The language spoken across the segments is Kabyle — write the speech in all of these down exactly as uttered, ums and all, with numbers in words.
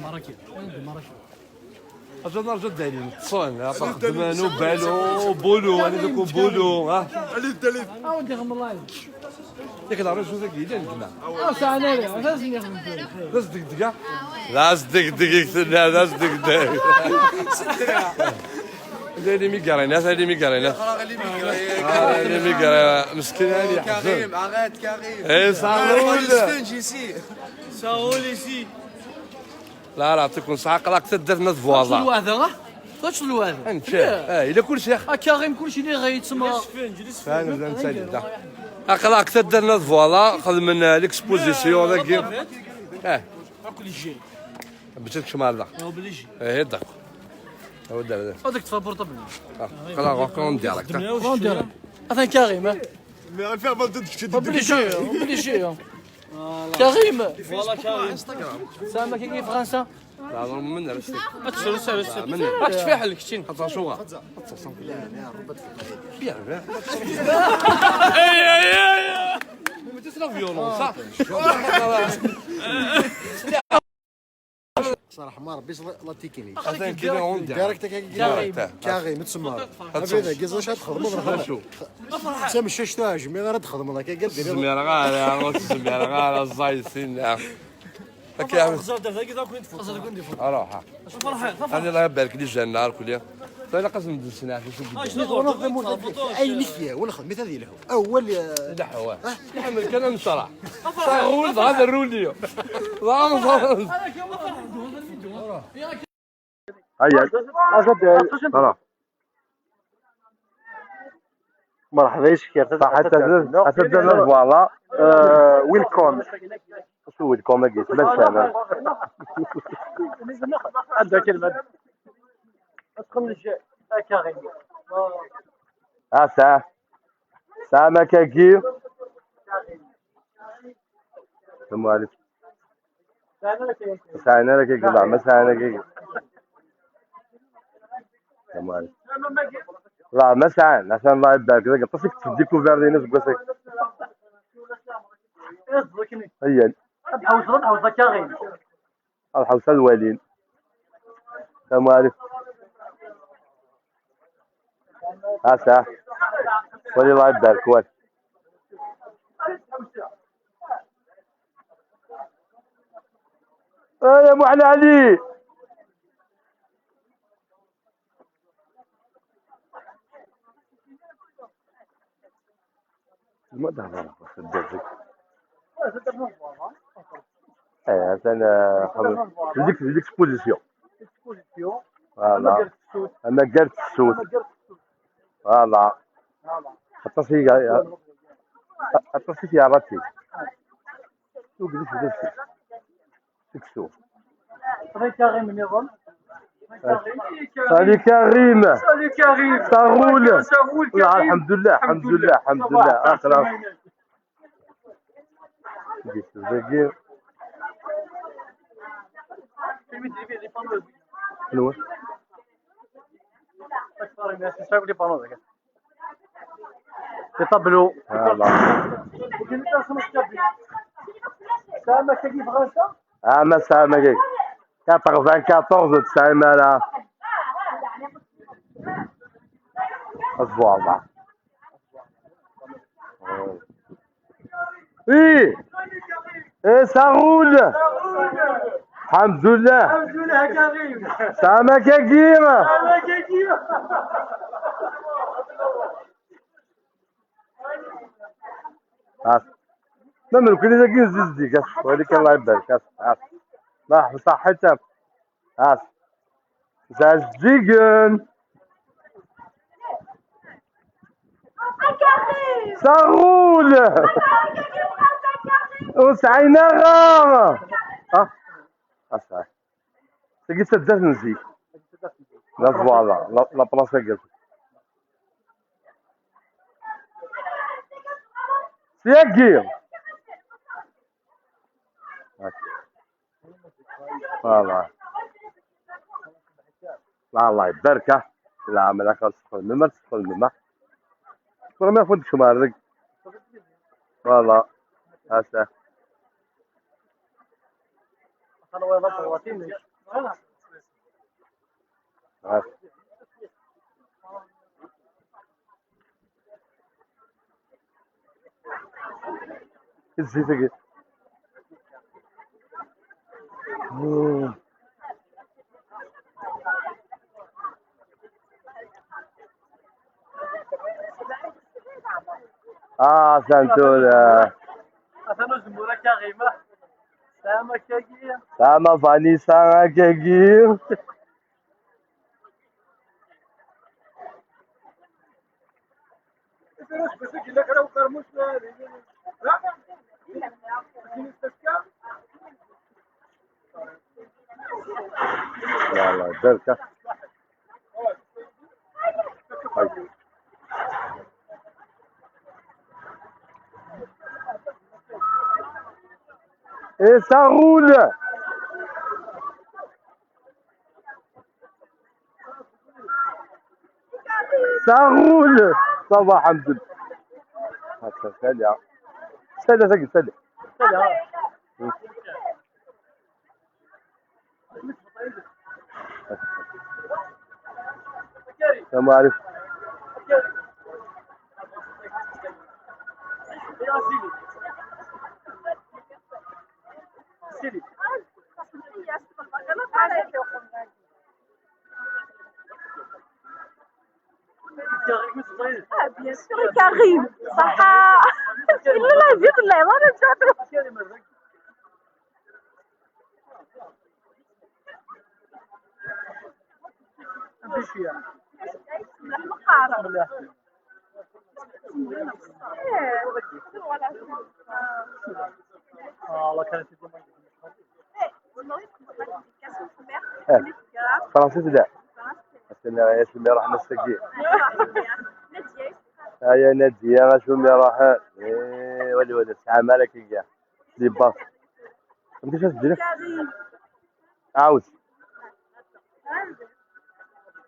مراكب، وين مراكب؟ اجا نرجع دايرين تصون، خدمان وبالو وبولو، انا دوك وبولو، ها. اليد، اليد. عاود يغم الله عليك. ياك العروس وذاك يدير الجماعة. اه، ساعة انا ليه، لازم يغم. لا صدق دقيقة. لا صدق دقيقة، لا، لا صدق دقيقة. دايري ميكارينات، دايري ميكارينات. آه، دايري ميكارينات. مسكين، هاني يحزن. كريم، arrête, Karim. ايه، صاروا. Stage ici. Ça roule ici. لا، لا، يعطيكم الصحة، قراك تدرنا فوالا. الوعدة، ها؟ واش الوعدة؟ انت، اه، الى كل شيء. آه، كريم، كل شيء اللي غيتسمى. فين، جلس فين. انا بدا نسالي، دا. قراك تدرنا فوالا، خذ من l'exposition ذاك. اه. كل شيء. بجيك شمال، دا. هو بلي جي. ايه، دا. هو دا، دا. هذاك تفا بورطابل. آه، قرا غوكون ديالك، دا. غوكون ديالك. اثن كريم، ها؟ Mais elle fait avant de te Obligé, obligé. كريم. Voilà, Karim. سامك كي فرنسا. لا، لا، من راسك. اتشرو سالو لا، من راك تفيح لك شتين. حتى شو غا. بيان، بيان. اي، اي، اي. ما تسرى فيولون، صح؟ صراحة ما ربيش لا، لا تيكيني. اثن كيلو هوندا. دايركت هكا كي دايركت. كاغي متسمر. هذا كيزا واش تخدم؟ شو؟ انت مش شتاج، مي غير تخدم هكا قال ديري. الزمير غير، يا غوت الزمير غير، الزايسين. هكا يا عم. اروح. انا الله يبارك لي جا النهار كليا. طيب، قسم السنة في شو قلت؟ اي نسيا ولا خدمت هذه له. اول، آه، لا، هو. ها؟ يحمل كلام صراحة. صغول، هذا الروليو. لا، ما صار. هيا. خلاص. مرحبا يا شكير. صح، حتى درنا، حتى درنا فوالا. آه، ويلكم. شو ويلكم، ما قلت، ما نسى أنا. عندها كلمة. ادخل للجاي. هكا غير. ها، ساعة. ساعة ما كاكي. السلام عليكم. ساعة أنا كي قلع، ما ساعة أنا كي. السلام عليكم. لا، ما ساعة، عشان الله يبارك، ذاك الطفل تديكوفير لينا في قوسك. هي. تحوس، تحوس كاغي. الحوسة الوالين. السلام عليكم. ها ساعة. ولي الله يبارك، وال. آه، يا أبو علي علي. ما تهضر، خدام فيك. ايه، عشان، آه، خم-، ديك، ديك اكسبوزيسيون. فوالا. اما قالت السوت. فوالا. حتى سي، حتى سي في عرفتي. شوف، ديك، ديك. تكسو. Salut Karim. Salut Karim. Ça roule. Ça roule, لا، Karim. الحمد لله، الحمد لله، الحمد لله. آه، خلاص. جيت الزقير. شنو؟ Les tableaux. فوالا. سامة كي فرنسا؟ اه، ما سامة كي. quatre-vingt-quatorze تسعين مالا. فوالا. ايه. ايه، ça roule. الحمد لله. الحمد لله كريم. سامة كي. سامة كي. ها. ما ممكن إذا كي نزيد ديك، ها. وهذيك الله يبارك، ها. ها. الله يحفظ صحتك. ها. زاز ديجن. صغول. وسعينا غا. ها. ها، صحيح. تلقي تدات نزيك. لا، فوالا، لا، لا بلاصة قلت. سياقي. فوالا. لا، الله يبارك، ها. لا، ملاك تدخل مما تدخل مما. تدخل ما فوت شمال. فوالا. هاسا. أنا وين أطلع واتيني؟ Zzit-agi. Ah, Santura. Atan uzemmur akka ɣima. Tesɛam akkagi? Tesɛam a Vanessa akkagi? Yalla, barka. Et ça roule. Ça roule. Ça va, الحمد لله. هاكا سالي. سالي، سالي، سالي. السلام عليكم. Ah, bien sûr, Karim. صح. إلا لا زيد الله، ما نجحتو. Eh, Francis da. Ass-a, acu mi ruḥen ass-agi? Aya Nadia, acu mi ruḥen? Eh, wali, wali, tesɛa mara kaya. Di bas. Amek i as-d-ǧǧiɣ? Ɛawed.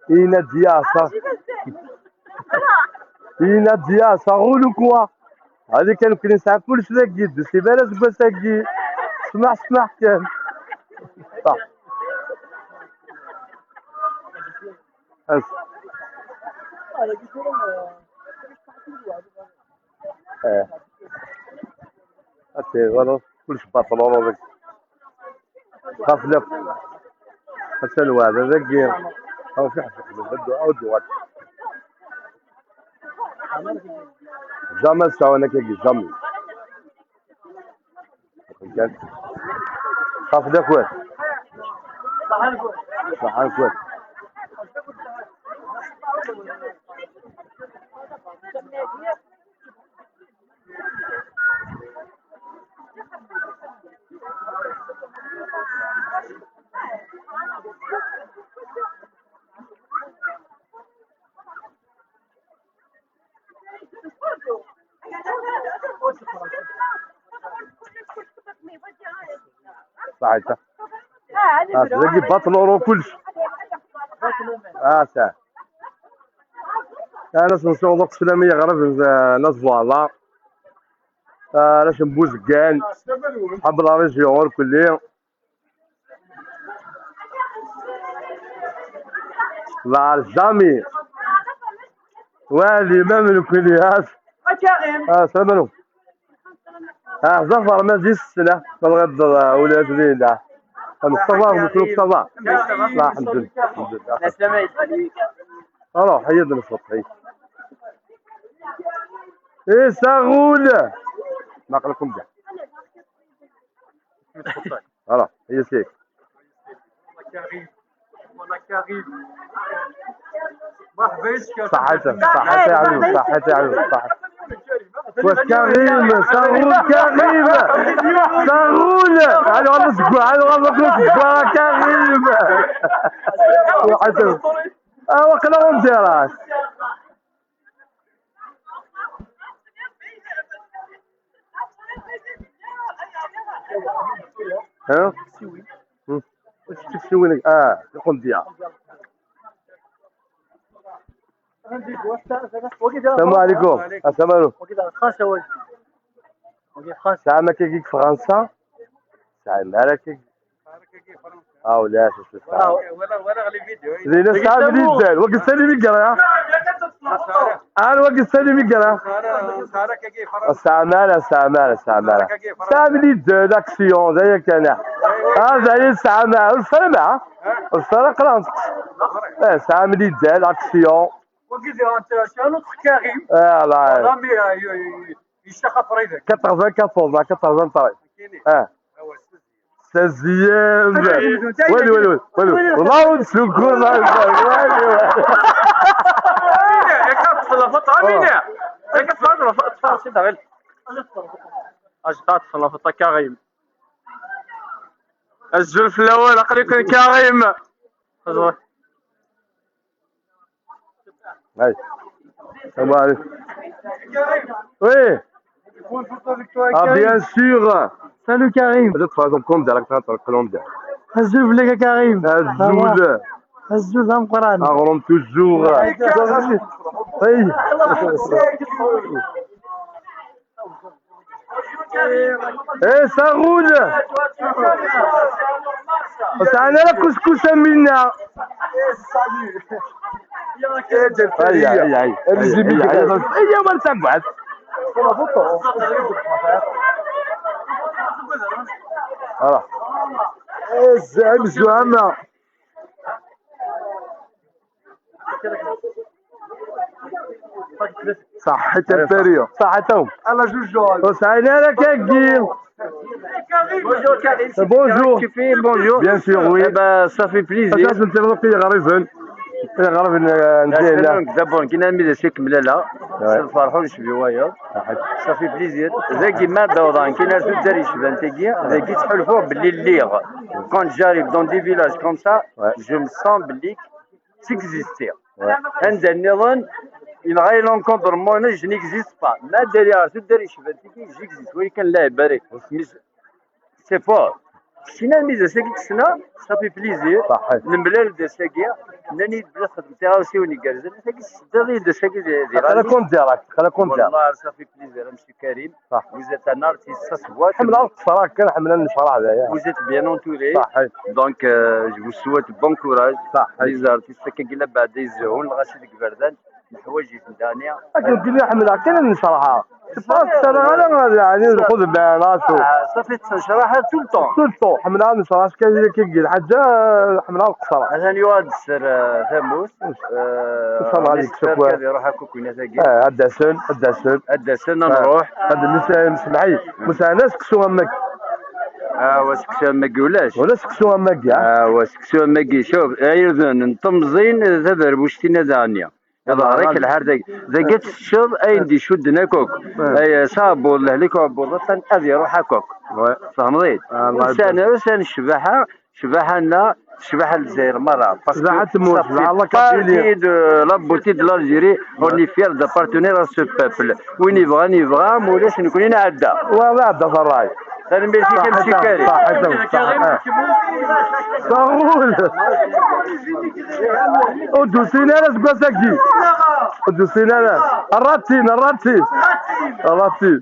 Ina Diasa. Ina Diasa, ɣulukwa. Hadi kan nekni nesɛa kullec dagi, d usibal aseggas-agi. Smaḥ, smaḥ kan. Ṣaḥ. As. Eh. Ati, wala, kullec baṭel, ur ɣef lak. Atan lweɛda dagi. Aw, fi ḥaca, beddu, aw, duwat. Jamais sɛun akka, jamais. Kan. Ɣef lak. Ṣaḥan kwan. صحيح. آه، تلاقي بطل أورو كلش. آه، ساعة. أنا سنسوق السلامية غرب، آه، ناس فوالا. آه، علاش نبوز كان. حب لا ريجيون كلي. لا، جامي. والي ما من كل هاس. آه، سلام عليكم. آه، زفر ما زي السنة. ما الغد، آه، ولاد ليلة. مصطفى، مصطفى. لا، الحمد لله. الحمد لله. السلام عليكم. أروح، هي دي الصوت، هي. إيه، ساغول. ما قلكم ده. Voilà, هي سيك. صحيت، صحيت يا عمي، صحيت يا عمي، صحيت. وكريم، صغرون كريم، صغرون. هذا والله تقول، هذا والله تقول كريم. وحسن. آه، وقنا وندير. ها؟ مم. واش تكسي وينك؟ اه، القندية. السلام عليكم. السلام عليكم. ساعة ما كيجيك فرنسا؟ ساعة ما راك؟ Ah, ulac, ulac. Wala, wala, wala, les vidéos. Dina sɛan lizzal, wagi sani mi yera. Ah, wagi sani mi yera. Sɛamara, sɛamara, sɛamara. Sɛam lizzal, action, d aya kan. Ah, d aya sɛamara, ur sara ma. Ur sara qrant. Eh, sɛam lizzal, action. Wagi d un autre Karim. Ah, là. Voilà, mais, euh, il, il, il cherche après. Quatre-vingt-quatorze, là, quatre-vingt-treize. Ah. Sezyen. Wali, wali, wali, wali. Wallah, ur d-ssukur, ma. Wali, wali. Yak ad teṭṭfeḍ lfaṭa, Amina. Yak ad teṭṭfeḍ lfaṭa, si daɣil. Ajda ad teṭṭfeḍ lfaṭa, Karim. Azul fell-awen, aql-iken Karim. Hey. Salam alaikum. Oui. Ah, bien sûr. Salut, Karim. Peut-être faisons comme direct, hein, par le clone. Azul fell-ak a Karim. Azul. Azul d ameqqran. Aɣrum toujours. Hey. Eh, ça roule. Ur sɛan ara kuskus am winna. Ay, ay, ay. Ay, ay, ay. Ay, ay, ma ntagad. Voilà. Eh, zɛim zuɛama. Ṣaḥḥit a Mperio. Ṣaḥḥit-awen. Ala juj. Ur sɛin ara kagi. Bonjour, Karim. Bonjour. Bonjour. Bien sûr, oui. Eh ben, ça fait plaisir. Ass-a, ntellaɣ i yiɣriben. Iɣriben, euh, n Dihla. D'abord, nekkin armi d acu ikemmel ala. Ouais. S lferḥ ur necbi wayeḍ. Ça fait plaisir. Dagi ma d-awḍeɣ, nekkin ar tuddar yecban tagi, dagi ttḥulfuɣ belli lliɣ. Quand j'arrive dans des villages comme ça, ouais, je me sens belli j'existe. Ouais. Anda nniḍen, yenɣa-yi l'encombrement, je n'existe pas. Ma d-aliɣ ar tuddar yecban tigi, j'existe. Wali kan lɛib ara. C'est fort. Keččini armi d ass-agi i k-ssneɣ, ça fait plaisir. Ṣaḥḥit. Nemlal-d ass-agi, nnan-iyi-d belli txedmem tiɣawsiwin igerrzen. Tagi tseddiḍ-iyi-d ass-agi di, di aql-aken direct, aql-aken direct. Wallah, ça fait plaisir, a monsieur Karim. Ṣaḥ. Vous êtes un artiste, ça se voit. Ḥemmleɣ ad qeṣṣreɣ kan, ḥemmleɣ ad necreḥ d aya. Vous êtes bien entouré. Ṣaḥḥit. Donc, euh, je vous souhaite bon courage. Ṣaḥḥit. Les artistes, akken i la bɛed izehun, lɣaci deg iberdan, neḥwaǧ-iten dani. Akken kini ḥemmleɣ kan ad necreḥ. C'est pas ça, ara, yeɛni, lxedma, la, tout. Ah, ça fait ça, je raḥ tout le temps. Tout le temps. Ḥemmleɣ ad necreḥ, ass kan kagi lḥaǧa, ḥemmleɣ ad qeṣṣreɣ. Atan yuɣal-d sser, euh, tamurt. Nsal ad iruḥ akk winat-agi. Ah, ad d-asen, ad d-asen. Ad d-asen, ad nruḥ. Ad d-nsemmeḥ-iyi. Musa, ana seksu am wagi. Ah, wa seksu am wagi ulac. Ula seksu am wagi, ah. Ah, wa seksu am wagi. Cuf, irden n temẓin, taberbuct-inna daɣen. Iḍher-ik lḥal dagi. Dagi ad teččeḍ ayen d-icudden akk akk. Ah. Ay, s aɛebbuḍ, lehlak uɛebbuḍ, atan ad iruḥ akk akk. Ouais. Tfehmeḍ-it? Ah, ur sɛan ara, ur sɛan ccbaḥa. Ccbaḥa-nneɣ, ccbaḥa n Lezzayer merra. Parce que ccbaḥa n tmurt, ça fait ccbaḥa n la Kabylie. Partie de la beauté de l'Algérie. On est fiers d'appartenir à ce peuple. Win yebɣan yebɣa, ma ulac nekkni nɛedda. Wa d aɛedda s ṛṛay. Tanemmirt-ik a Msukari. Ṣaḥḥit-awen, ṣaḥḥit-awen. Saɣul. Ur d-usin ara seg wass-agi. Ur d-usin ara. Rratin, rratin. Rratin.